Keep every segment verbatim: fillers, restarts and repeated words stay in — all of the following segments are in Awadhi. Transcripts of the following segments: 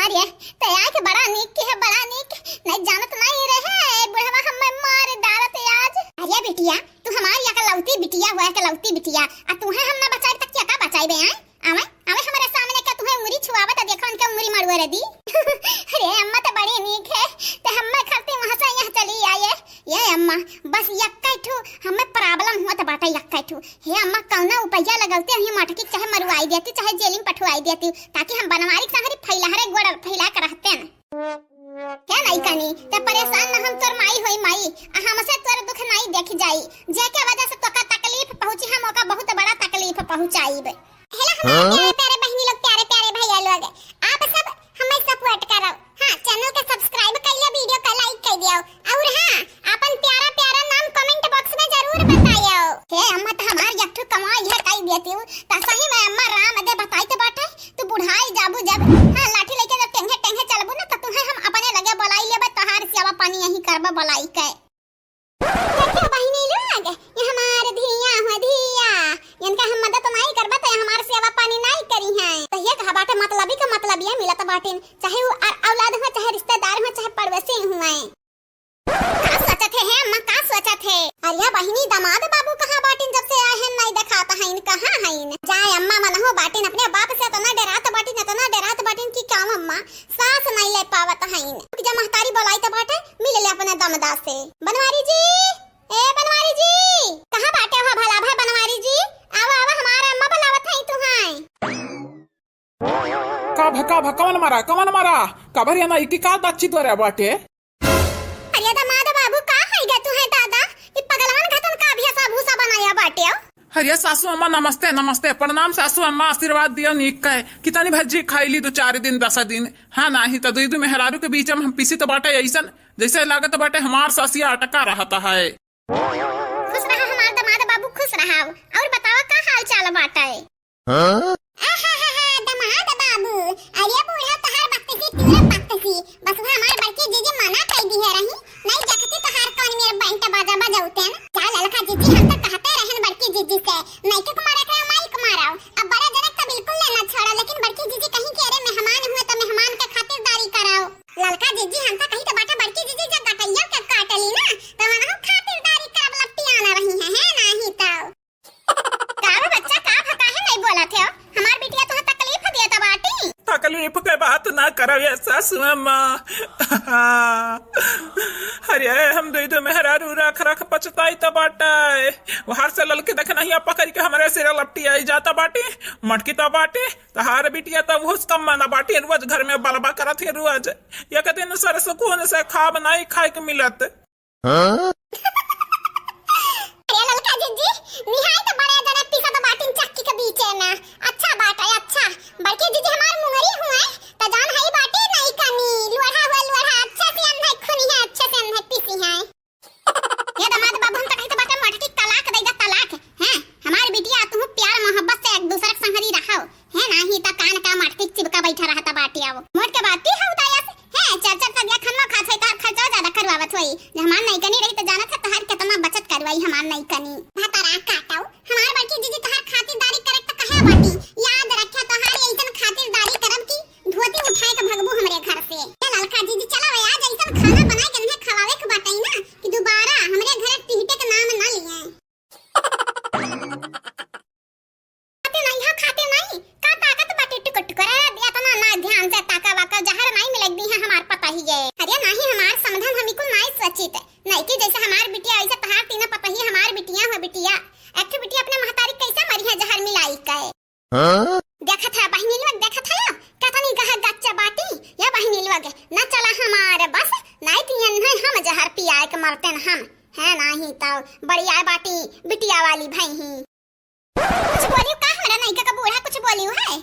अरे, ते आइके बड़ा नीक किहे, बड़ा नीक। नहीं जानत नहीं रहे, बुढ़वा हमें मार डारत आज। अरे बिटिया, तू हमार एकलौती बिटिया हुआ, एकलौती बिटिया, आ तू है हम ना बचाई, तक क्या का बचाई बे, आए? आवे, आवे हमरे सामने, का तुहे उंगरी छुआवत, देखो उनके उंगरी मड़ुआ रे दी। अरे अम्मा तो बड़ी नीक है, ते हम्मे खातिर वहाँ से यहाँ चली आए। ये अम्मा, बस यक्कै ठू हमें problem होत बाटे, यक्कै ठू। हे अम्मा, कौना उपैया लगौते ही मटकी चाहे मरुआई देती, चाहे जेल में पठुआई देती, ताकि हम बनवारी के संगरी फैलहरे गोड़ फैला के रहते न। क्या नहीं कनी, ते परेशान न, हम तोर माई होई माई, आ हमसे तोर दुख नहीं देख जाई। जेके वजह से तोका तकलीफ पहुँची, हम ओका बहुत बड़ा तकलीफ पहुँचाईब। हेलो हमारे हाँ? प्यारे प्यारे बहनी लोग, प्यारे प्यारे भैया लोग, आप सब हमें support करो। हाँ, channel के subscribe कर लियो, video का like कर दियो, और हाँ, अपन प्यारा प्यारा नाम comment box में जरूर बतायो। हे अम्मा, तो हमार एक ठो कमाई है, कही देती हूँ, तो सही में अम्मा राम दे बताई तो बाटे, तू बुढ़ाई जाबू जब, हाँ, लाठी लेके जब टेंगे टेंगे चलबू ना, तो तुम्हें हम अपने लगे बुलाई लेबे, तोहार सेवा पानी यहीं करबे बुलाई के। देखियो बहिनी लोग, ये हमार धिया हो धिया, इनका हम मदद नहीं करबा तो ये हमार सेवा पानी नहीं करी हैं। तो ये कहा बाटे मतलबी का मतलब ये मिलत बाटिन, चाहे वो अ-, औलाद हो, चाहे रिश्तेदार हो, चाहे पड़ोसी हुए। का सोचत है, हे अम्मा, का सोचत है? अरे बहिनी, दामाद बाबू कहाँ बाटिन, जब से आए हैं नहीं देखात हैं, कहाँ हैं? जाए अम्मा, मनहो बाटिन अपने बाप से इतना डरात बाटिन, इतना डरात बाटिन कि क्या अम्मा, सास नहीं ले पावत हईन। रुक जा, महतारी बोलाई त बाटे, मिल ले अपने दमदा से। बनवारी जी, ए बनवारी जी, कहाँ बाटे हो भला भाई बनवारी जी? आवा, आवा, हमार अम्मा बुलावत हई तुहाई। का भ-, का भ-, कवन मरा, कवन मरा? कबर या ना इकी का दच्ची तोरे बाटे? अरे दामाद बाबू, का है गे तुहे दादा? ई पगलवन घतन का भी ऐसा भूसा बनाया बाटे हो? अरे सासू अम्मा, नमस्ते, नमस्ते, प्रणाम सासू अम्मा, आशीर्वाद दियो नीक कहे। कितनी भज्जी खाई ली दो चार दिन, दस दिन, हाँ, नाही तो दुई दू मेहरारू के बीच में हम पिसी तो बाटे ऐसन, जैसे लागत बाटे हमार सासिया अटका रहता है। खुश रहा हमार दामाद बाबू, खुश रहा। और बतावा का हाल चाल बाटे? हाँ? आहाहाहा, दामाद बाबू, अरे बूढ़ा तोहार बकसी, पूरा बकसी। बस वो हमार बड़की जीजी मना कई दिहे रही, नहीं देखती तोहार कौन मेरे बैंड बाजा बजौते न। जा ललका जीजी, हम तो कहते रहन बड़की जीजी से, नहीं के कुमार एकरा माई कुमार आओ। अब बड़ा जनक तो बिल्कुल लेना छोड़ा, लेकिन बड़की जीजी कहीं कि अरे मेहमान हुए तो मेहमान के खातिरदारी कराओ। ललका जीजी हम तो कहीं तो बाटा बड़की जीजी जब गटैया के काटली ना, तो वहाँ खातिरदारी करब लपटियाना रही है, है नाही तो। का बा बच्चा, का बा, काहे नहीं बोलत हो? हमार बिटिया तोहे तकलीफ देत बाटी। तकलीफ के बात ना करब ये सासू अम्मा। अरे हम दुई दो मेहरारू रख रख पछताई त बाटे। वहार से ललके देख नहीं पकड़ के हमरे सिर लपटी आई जाता बाटी, मटकी त बाटी। तहार बिटिया त उस कम ना बाटी, रोज घर में बलबा करत है रोज। एक दिन सर सुकून से खाब नहीं खाए के मिलत। हाँ? अरे ललका जिज्जी, निहाई तो बड़े जने पीसत बाटिन चक्की के बीचे में। अच्छा बाटे, अच्छा। बड़की जिज्जी हमार मुंगरी हुए, त जान हई बाटी नहीं कनी। लोढ़ा हुए लोढ़ा, अच्छा से अन्हे खुनी है, अच्छा से अन्हे पीसी है। ये दामाद बाबू, हम तो कहित बाटे मटकी तलाक दे दा, तलाक। हैं? हमार बिटिया, तुहू प्यार मोहब्बत से एक दूसरे के संगरी रहो। है नाही त कान का मटकी चिपका बैठा रहता बाटी। अब मोट के बात की है उदायस? है, चार चार तबिया खनवा खात होई, तहार खर्चा ज्यादा करवावत होई। जे हमार नैकनी रही त जानत है तहार कितना बचत करवाई हमार नैकनी। भतारा काटो, हमार बड़की जीजी तहार खातिरदारी करे त कहे बाटी। याद रखे तहार ऐसन खातिरदारी करब कि धोती उठाए के भगबू हमरे घर से। ए ललका जीजी चला वे, आज ऐसन खाना बनाए के इन्हें खवावे के बाटे ना कि दोबारा हमरे घर टिहटे के नाम ना लिए। खाते नहीं, हाँ, खाते नहीं। का ताकत बाटे टुकुर टुकुर? अरे, इतना ना ध्यान से ताका वाका, जहर नहीं मिले दी है हमार पतोहिए। अरे नहीं, हमार समधन हम इकुल नहीं सोचित। नहीं कि जैसे हमार बिटिया, वैसे तहार तीनों पतोहिए हमार बिटिया हो बिटिया। एक ठो बिटिया अपने महतारी कैसे मरी है जहर मिलाई के? हाँ? देखत है बहिनी लोग, देखत है लो, कितनी गह गच्चा बाटी। या बहिनी लोग, न चला हमार बस, नहीं तो इन्हें हम जहर पियाए के मरते न हम। है नहीं तो बड़ी आए बाटी बिटिया वाली भई ही। कुछ बोलियो का हमरा नैका का बूढ़ा कुछ बोलियो है?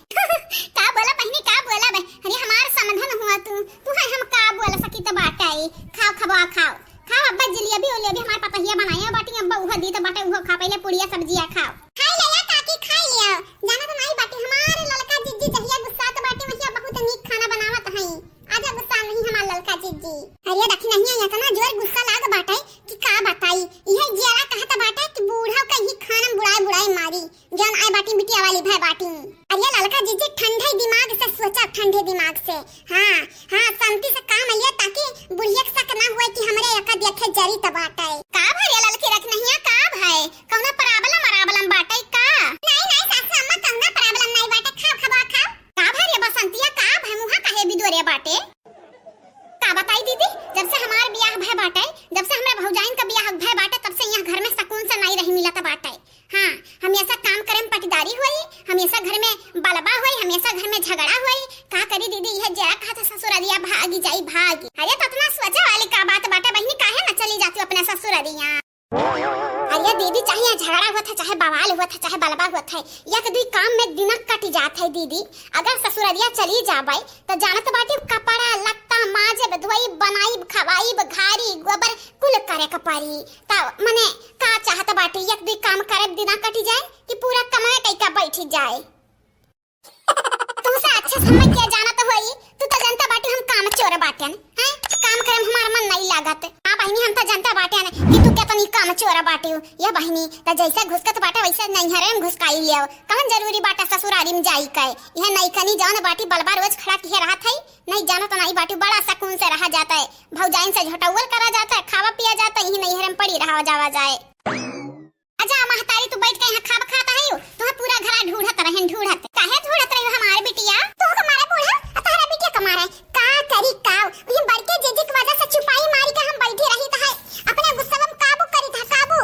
का बोला बहिनी, का बोला बे? अरे हमार समधन हुआ तू, तू है हम का बोल सकी त बाटे। खाओ खबा खाओ, खाओ अब्बा जलेबी उलेबी हमार पतोहिया बनाया बाटी, अब्बा उहो दी त बाटे उहो खा, पहले पुड़िया सब्जिया खाओ। खाई लिया काकी, खाई लिया। जाना तो नहीं बाटी हमार ललका जिज्जी जहिया गुस्सा त बाटे वहिया बहुत नीक खाना बनावत हई। आजा गुस्सा नहीं हमार ललका जिज्जी। अरे देखी नहीं है, इतना जोर गुस्सा लाग बाटे कि का बताई। यह जियारा कहत बाटे कि बूढ़ा कहीं खानम बुढ़ाए बुढ़ाए मारी, जौन आए बाटी बिटिया वाली भय बाटी। अरे ललका जिज्जी ठंडे दिमाग से सोचा, ठंडे दिमाग से। हाँ, हाँ, शांति से काम लिया, ताकि बुढ़िया के शक ना हुए कि हमरे एका देखे जरी त बाटे। का भरे ललकी रखनहिया, का भय? कौनो problem अराबलम बाटे का? नहीं, नहीं, सासू अम्मा, कौनो problem नहीं बाटे। खाओ, खाओ, खाओ। का भरे बसंतिया, का भय? मुँहा काहे बिदोरे बाटे? का बताई दीदी, जब से हमार बियाह भय बाटे, जब से हमरे भौजाइन का बियाह भय बाटे, तब से यहाँ घर में सकून से नहीं रही मिलत बाटे। हाँ, हमेशा काम करे में पटीदारी होई, हमेशा घर में बलबा होई, हमेशा घर में झगड़ा होई। का करी दीदी, यह जरा कहा था ससुररिया भागी जाई भागी। अरे तो इतना सोचे वाली का बात बाटे बहिनी, काहे ना चली जाती अपने ससुररिया? अरे दीदी, चाहे यहाँ झगड़ा होत है, चाहे बवाल होत है, चाहे बलबा होत है, एक दुई काम में दिना कट जात है दीदी। अगर ससुररिया चली जाबे तो जानत बाटी, कपड़ा लत्ता माजब, धोइब, बनाइब, खवाइब, घारी गोबर कुल करे के पड़ी। त मने का चाहत बाटी, एक दुई काम करे दिना कटी जाए कि पूरा कमाए कई का बैठी जाए? तुमसे अच्छे से हमें क्या जानत होई, तू तो जनता बाटी हम काम चोर बाटेन, हैं? काम करे में हमार मन नहीं लागत। हाँ बहिनी, हम तो जनता बाटेन कि तू कितनी काम चोर बाटी हो। ये बहिनी, तो जैसे घुसकत बाटे वैसे नैहरे में घुसकाई लियो। कौन जरूरी बाटे ससुरारी में जाई के? यह नैकनी जौन बाटी बलबा रोज खड़ा किहे रहत है, नहीं जानत नहीं बाटी, बड़ा सकून से रहा जाता है। भौजाइन से झोटौल करा जाता है, खावा पिया जाता है, यही नैहरे में पड़ी रहा जावा जाए। अच्छा महतारी, तू बैठ के यहाँ खाब खात है यू? तुहे पूरा घरा ढूढ़त रहेन, ढूढ़त। काहे ढूढ़त रही हमारे बिटिया? तू के मारे बूढ़ा, आ तोहरा बिटिया के मारे। का करी काव? उही बड़के जीजी के वजह से चुपाई मारी के हम बैठी रही त है। अपने गुस्सा में काबू करी था, काबू।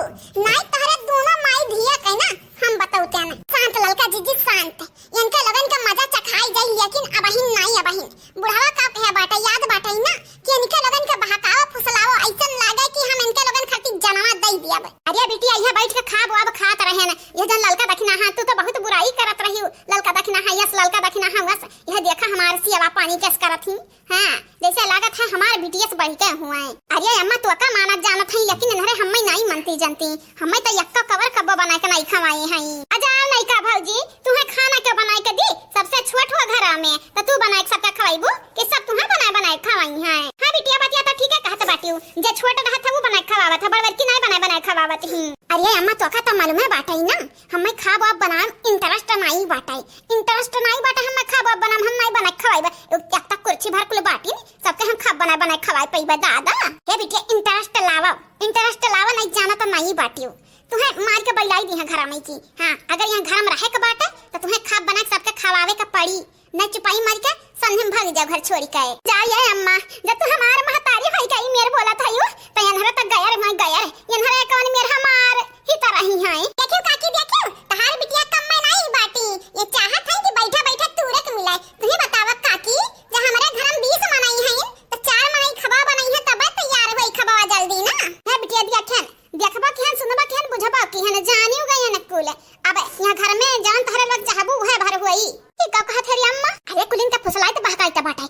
नाई तोहरे दोनों माई धिया के ना, हम बतौते ना। शांत ललका जीजी, शांत। इनके लोगन के मजा चखाई जाई, लेकिन अबहिन नाई, अबहिन। बुढ़वा का कहे बाटे, याद बाटे ना कि इनके लोगन के बहकावा फुसलावा, ऐसन लागे कि हम इनके लोगन खातिर जनवा दई दियब। अरे बिटिया, यहाँ बैठ के खाब, अब खात रहेन। यह जन ललका दखिना है, तू तो बहुत बुराई करत रही हो। ललका दखिना है यस, ललका दखिना है वस। यह देखा हमार सियवा पानी कस करत ही। हाँ, जैसे लागत है हमार बिटिया से बढ़ के हुए। अरे अम्मा, तो का मानत जानत है, लेकिन इन्हरे हम्मे नाई मनती जनती। हम्मे तो यक्का कवर कब्बो बनाए के नाई खवाए हैं। अजा नाई का भौजी, तुहे खाना क्यों बनाए के दी? सबसे छोट हो घरा में, तो तू बनाए के सबका खवाइबू कि सब तुहे बनाए बनाए खवाई हैं? हाँ बिटिया, बतिया तो ठीक है कहत बाटियो, जे छोट रहत है वो बनाए खवावत है, बड़ बड़की नाई बनाए बनाए खवावत ही। अरे अम्मा, तो का तो मालूम है बाटे ही ना, हम्मे खाब अब बनाए interest नाई बाटे, interest नाई बाटे, हम्मे खाब अब बनाए, हम नाई बनाए खवाइबा। एक तक कुर्सी भर कुल बाटी, सबके हम खाब बनाए बनाए खवाए पइबा दादा। हे बिटिया, interest लावा, interest लावा, नहीं जाना तो नहीं बाटियो। तुहे मार के बैलाई दी है घरा में की। हाँ, अगर यहाँ घर में रहे के बाटे, तो तुहे खाब बना के सबके खवावे के पड़ी। नहीं चुपाई मार के संधे में भाग जाओ घर छोड़ी के। जा ये अम्मा, जब तू हमार महतारी होई के ई मेर बोलत हयू, तो एनहरे तो गयर में गयर, एनहरे कौन मेर हमार ही तो रही है। देखियो काकी, देखियो, तहार बिटिया कम में नहीं बाटी। ये चाहत है कि बैठा बैठा तूरे के मिलाए। तुहे बतावा काकी, जब हमारे घर में बीस मनई हैं, तो चार मनई खबा बनई है, तब तैयार होई खबा जल्दी ना। है बिटिया, देखियन, देखबा किहन, सुनबा किहन, बुझबा किहन, जानियो गए न कुल। अब यहाँ घर में जवन तहरे लोग चाहबू, उहे भर होई। ई का कहत हरी अम्मा? अरे कुलिन त फुसलाइत बहकाइत बाटे।